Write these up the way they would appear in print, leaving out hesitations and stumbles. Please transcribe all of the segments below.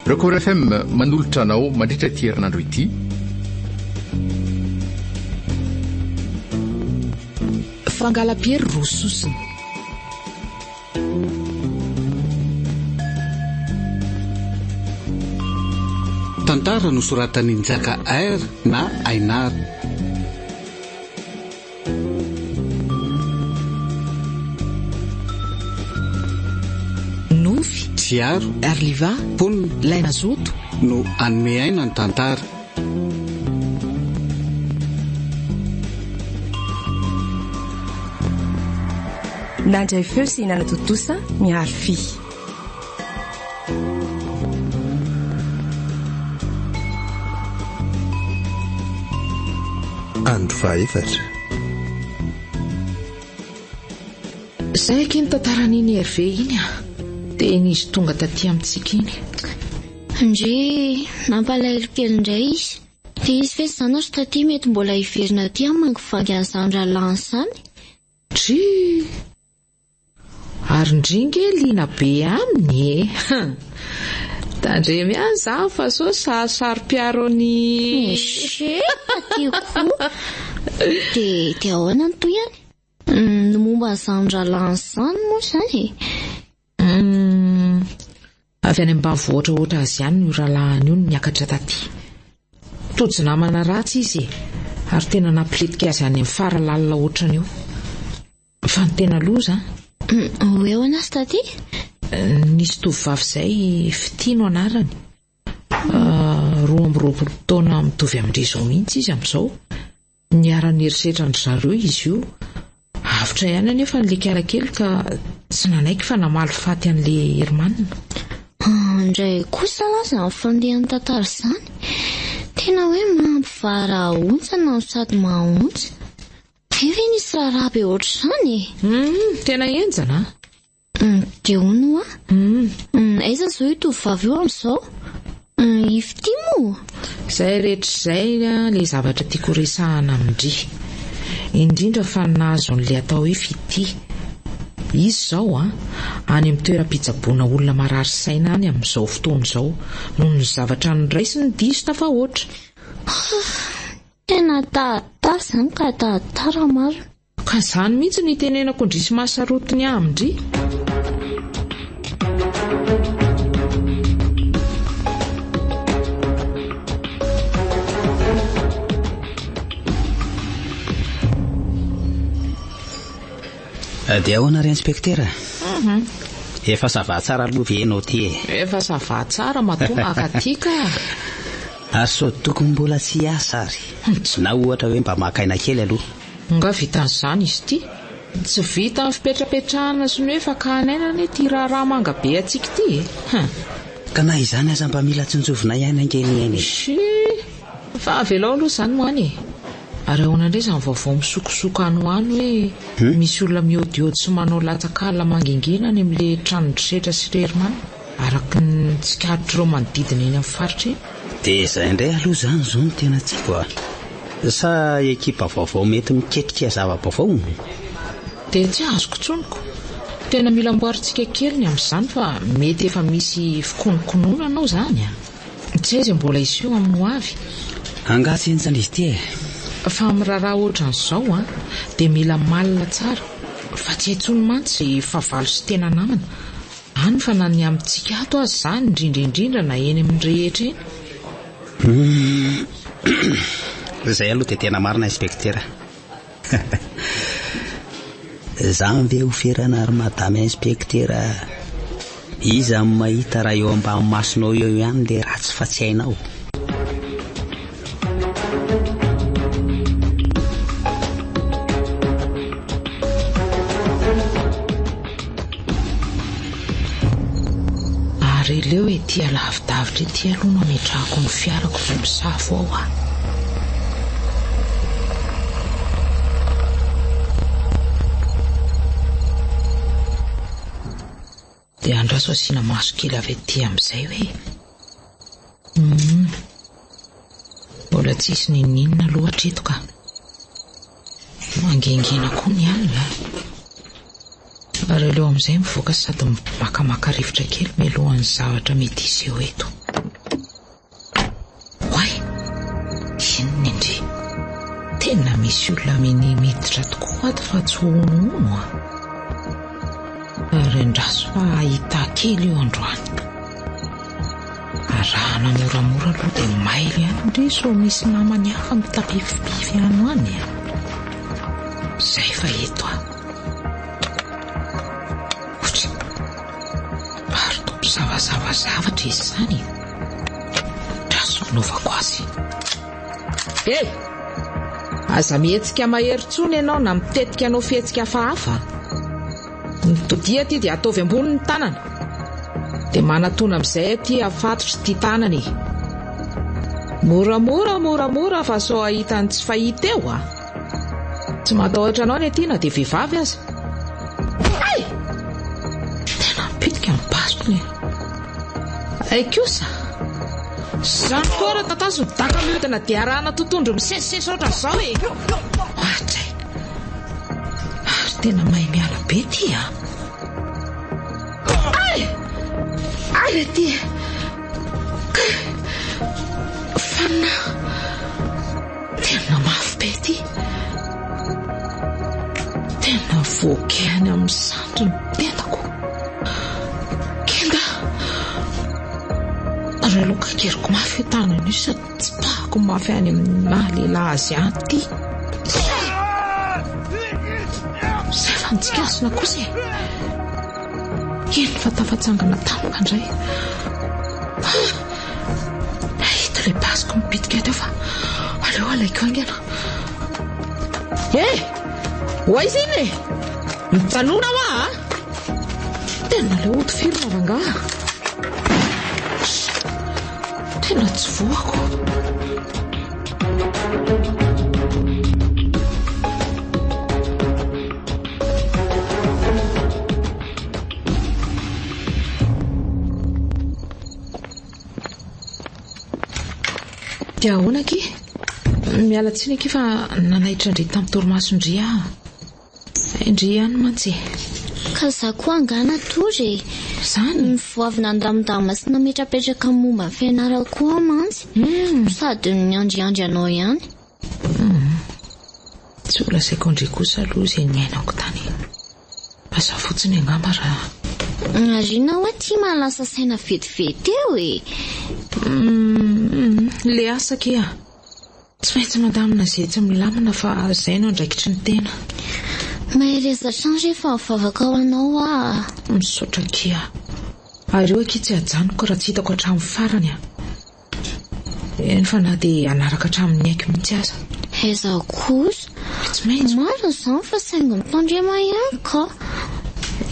Record FM manolotra anao mandritra ity herinandro ity. Fangalam-piery roa sosona. Tantara nosoratan'i Njaka R na Ainar. Nofy. Tsiaro. Arliva. Mponina. Lay nazoto. No hanome aina ny tantara. Nandray feo sy nanatontosa miharo fy. Andro fahaefatra. Zay akia ny tantaran'iny Hervé iny a! Dia iny izy tonga taty amintsika iny. Ndry, nampalahelo kely indray izy. Dia izy ve izany ry taty mety mbola hiverina aty hamangivangy an'izany rahalahiny izany? Ndry! Ary ndry nge liana be aminy e! Tandremo ihany izany fa sao saro-piaro an'i. Echec aty koa! Dia dia ahoana ny tohiny? Ny momba an'izany rahalahiny izany moa izany e? Humm. Avy any ambanivohitra ohatra azy ihany io rahalahiny io no niakatra taty. Tojo namana ratsy izy e! Ary tena nampilentika azy any amin'ny fara lalina ohatran'io. Fa ny tena loza an! Hoe ahoana ry taty? Nisy tovovavy izay, Fitia no anarany. 22 taona mitovy amin-dry izao mihitsy izy amin'izao. Niharan'ny herisetran-dry zareo izy io. Avotra ihany anefa ny lekala kely ka tsy nanaiky fa namaly faty an'ilay Herman. Indray kosa aloha izany fandehan'ny tantara izany. Tena hoe mampivarahontsana no sady mahaontsa. Hay ve nisy raharaha be ohatr'izany e? Hum, tena henjana an! Dia hono hoa? Aiza izao io tovovavy io amin'izao? I Fitia moa? Izay rehetra izay ilay zavatra tiako horesahana amin-dry. Indrindra fa ny nahazo an'ilay atao hoe Fitia. Izy izao an, any amin'ny toeram-pitsaboana olona marary saina any amin'izao fotoana izao, noho ny zavatra noraisiny diso tafahoatra. Tena tahatara izany ka tahatara marina. Ka izany mihitsy no itenenako ndry sy mahasarotiny ahy amin-dry. Dia ahoana ry inspektera? Mhm. Efa ça va tsara aloha ve ianao ty e? Efa ça va tsara matoa maka aty ka. Ary sao tokony mbola tsy hiasa ary? Na ohatra hoe mba maka aina kely aloha. Nga vitan'izany izy ity? Tsy vitan'ny fipetrapetrahana sy ny hoe fakana aina anie ity raharaha manga be antsika ity e! Hum. Ka na izany aza mba mila tsinjovina ihany ange ny aina e! Shii! Fa avelao aloha izany ho any e! Ary ahoana indray izany vaovao misokosoko any ho any hoe misy olona miodiody sy manao latsak'ala mangingina any amin'ilay tranon-dry Setra sy ry Herman? Araka ny tsikaritr'ireo manodidina eny amin'ny faritra eny. Dia izay indray aloha izany izao no tena tsy haiko a! Sa ekipa vaovao mety miketrika zava-baovao? Dia tsy azoko intsony ko! Tena mila amboarintsika kely ny amin'izany fa mety efa misy fikonokononana ao izany a! Tsy hay izay mbola hiseho amin'ny ho avy. Angaha tsy henjana izy ity e? Fa amin'ny raharaha ohatran'izao an, dia mila malina tsara fa tsy hay intsony mantsy izay fahavalo sy tena namana. Any fa na ny amintsika ato aza izany, indrindra indrindra na eny amin'ny rehetra eny. Humm. Izay aloha dia tena marina Inspektera. Zany ve ho ferana ry Madame Inspektera? Iza no mahita raha eo ambany masonao eo ihany le ratsy fa tsy hainao? Ary aleo ety alavidavitra ety aloha no ametrahako ny fiarako vao misafo ao aho. Dia andraso asiana maso kely avy aty amin'izay hoe. Humm. Mbola tsisy n'inon'inona aloha hatreto ka. Mangingina koa ny alina a. Ary aleo amin'izay mivoaka sady makamaka rivotra kely mialohan'ny zavatra mety hiseho eto. Tena misy olona minia miditra tokoa ato fa tsy honohono a. Ary andraso fa hahita kely io androany. Arahana moramora aloha dia mailo ihany ndry sao misy namany hafa mitapifipify any ho any e. Izay fa eto aho. Otra. Ary toa mpisavasava zavatra izy izany e. Andraso hanaovako azy. Hey! Aza mihetsika mahery intsony ianao na mitetika hanao fihetsika hafahafa. Mitodia aty dia ataovy ambony ny tanana. Dia manatona amin'izay aty afatotry ity tanana e. Moramora moramora fa sao hahita ny tsy fahita eo a. Tsy matahotra anao ny aty na dia vehivavy aza. Hay! Tena mipitika ny basiko e. Hay kosa! Izany koa raha tatazo ny daka mihodina dia arahana totohondry misesisesy ohatran'izao e! Ohatray! Ary tena mahay miala be ity a! Ay! Ay ity! Kay! Fanina! Tena mafy be ity! Tena voakehany amin'ny sandry ny tendako! Kenda! Ary aloha kakeriko mafy io tanana io sady tsipahako mafy any amin'ny maha lehilahy azy any ity. Izay fa nitsikasona kosa e! Eny fa tafatsangana tampoka indray. Ah! Ito ilay basiko mipitika teo fa aleo alaiko haingana. Eh! Ho aiza iny e? Mijanona hoa a! Tena aleo hotifirina rangaha. Tena tsy voako. Dia ahoana akia? Miala tsiny akia fa nanaitra an-dry tamin'ny torimason-dry aho. Ndry ihany mantsy e. Ka za koa angaha natory e. Zany? Vao avy nandamindamina sy nametrapetraka ny momba ny fianarako koa aho mantsy. Sady niandriandry anao ihany. Tsy ho lazaiko an-dry kosa aloha izay niainako tany e. Fa za fotsiny angamba raha. Ary inona hoa ty mahalasa saina vetivety eo e? Le asa akia. Tsy maintsy mandamina izay tsy milamina fa izay no andraikitry ny tena. Mahereza hatrany re fa mivavaka ho anao aho a. Misaotra akia. Ary io akia tsy hajanoko raha tsy hitako hatramin'ny farany a. Eny fa na dia hanaraka hatramin'ny aiko mihitsy aza. Aiza kosa. Tsy maintsy. Marina izany fa saingy mitandrema ihany ka.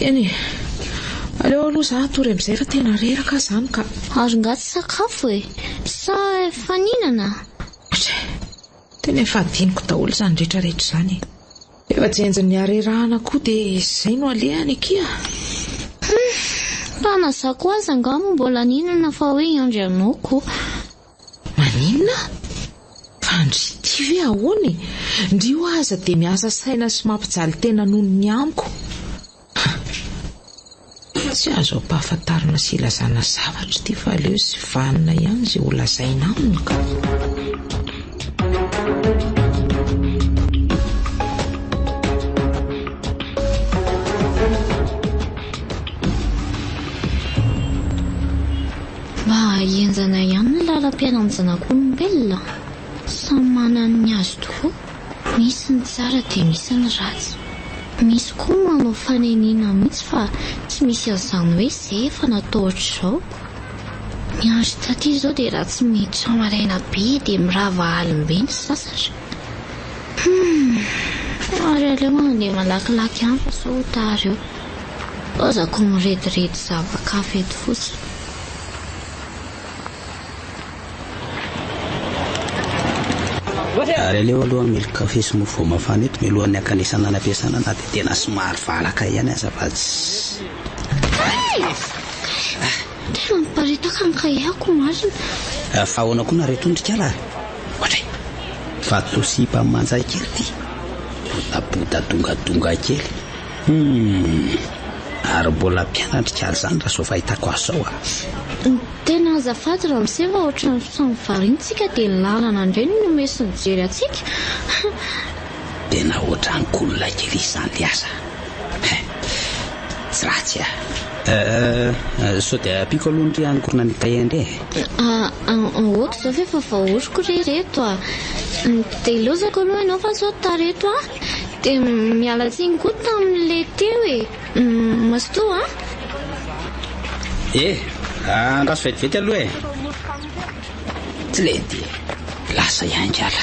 Eny e. Aleo aloha za hatory amin'izay fa tena reraka aho izany ka. Ary nga tsy sakafo e? Sa efa nihinana? Tche! Tena efa adinoko daholo izany rehetra rehetra izany e. Efa jenjin'ny harerahana koa dia izay no alehany akia. Hum! Fa na za koa aza angaha moa mbola nihinana fa hoe hiandry anao ko. Maninona? Fa ndry ity ve ahoana e? Ndry io aza dia miasa saina sy mampijaly tena noho ny amiko. Tsy azo ampahafantarina sy ilazana zavatra ity fa aleo sy vanona ihany izay ho lazaina aminy ka. Mba henjana ihany ny lalam-piainan'ny zanak'olombelona. Samy manana ny azy tokoa. Misy ny tsara dia misy ny ratsy. Misy koa ny manao fanenina mihitsy fa tsy misy an'izany hoe izay efa natao ohatr'izao. Ny andro taty izao dia raha tsy miditra maraina be dia mirava alim-be ny sasatra. Humm! Ary aleo handeha malakilaky ihany fa sao ho tara eo. Laozako mirediredy zava-kafa eto fotsiny. Ary aleo aloha hamely kafe sy mofo vao mafana eto mialohan'ny hankanesana any am-piasana na dia tena somary valaka ihany aza fa tsy. Tena miparitaka ny kahiako marina. Fa ahoana koa nareo tony ry kala? Ohatray! Fa toa sipa manja kely ity. Bodaboda dongadonga kely. Humm! Ary mbola mpianatra ry kala izany raha izao fahitako azy izao a! Tena azafady ramose fa ohatran'ny samy variana tsika dia ny lalana indray no mihomehy sy mijery antsika. Tena ohatran'ny kolona kely izany le asa. Hein. Tsy ratsy ah. Euh, sao dia ampiako aloha ndry angorona ny cahier ndry e. Ah, ok izao fa efa voaoriko re ireto ah. Dia lozako aloha ianao fa sao tara eto aho. Dia miala tsiny koa tamin'ilay teo e. Mazotoa an! Eh, andraso vetivety aloha e. Tsy lety, lasa ihany kala.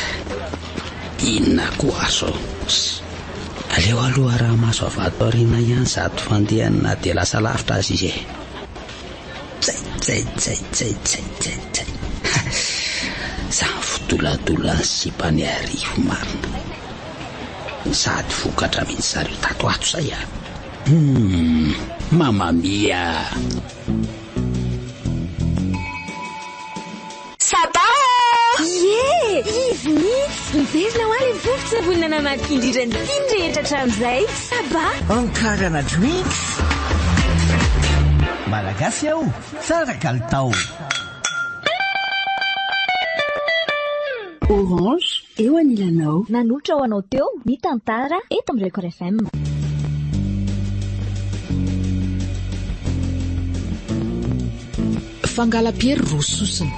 Inona koa ary zao? Aleo aloha araha-maso avy ato aoriana ihany zato fandehany na dia lasa lavitra aza izy e. Tsay tsay tsay tsay tsay tsay tsay. Zany fidoladolan'ny sipan'i Arivo marina. Sady vokatra mihitsy zareo tato ato zay a! Humm! Mamma mia! Saba ô! Ie! Izy mihitsy! Miverina ho ahy ilay vovon-tsavony nanamarika indrindra ny tiany rehetra hatramin'izay! Saba! Ankarana Drinks! Malagasy aho, tsara kalitao! Orange, eo anilanao. Nanolotra ho anao teo ny tantara eto amin'ny Record FM. Fangalam-piery roa sosona.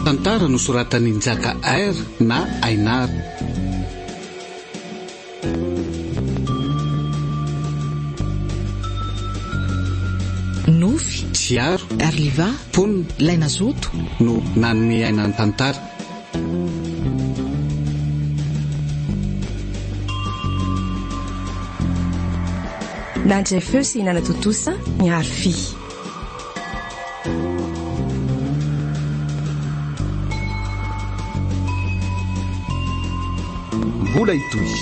Tantara nosoratan'i Njaka R na Ainar. Nofy. Tsiaro. Arliva. Mponina. Ilay nazoto. No nanome aina ny tantara. Nandray feo sy nanatontosa ny Arfi. Mbola hitohy.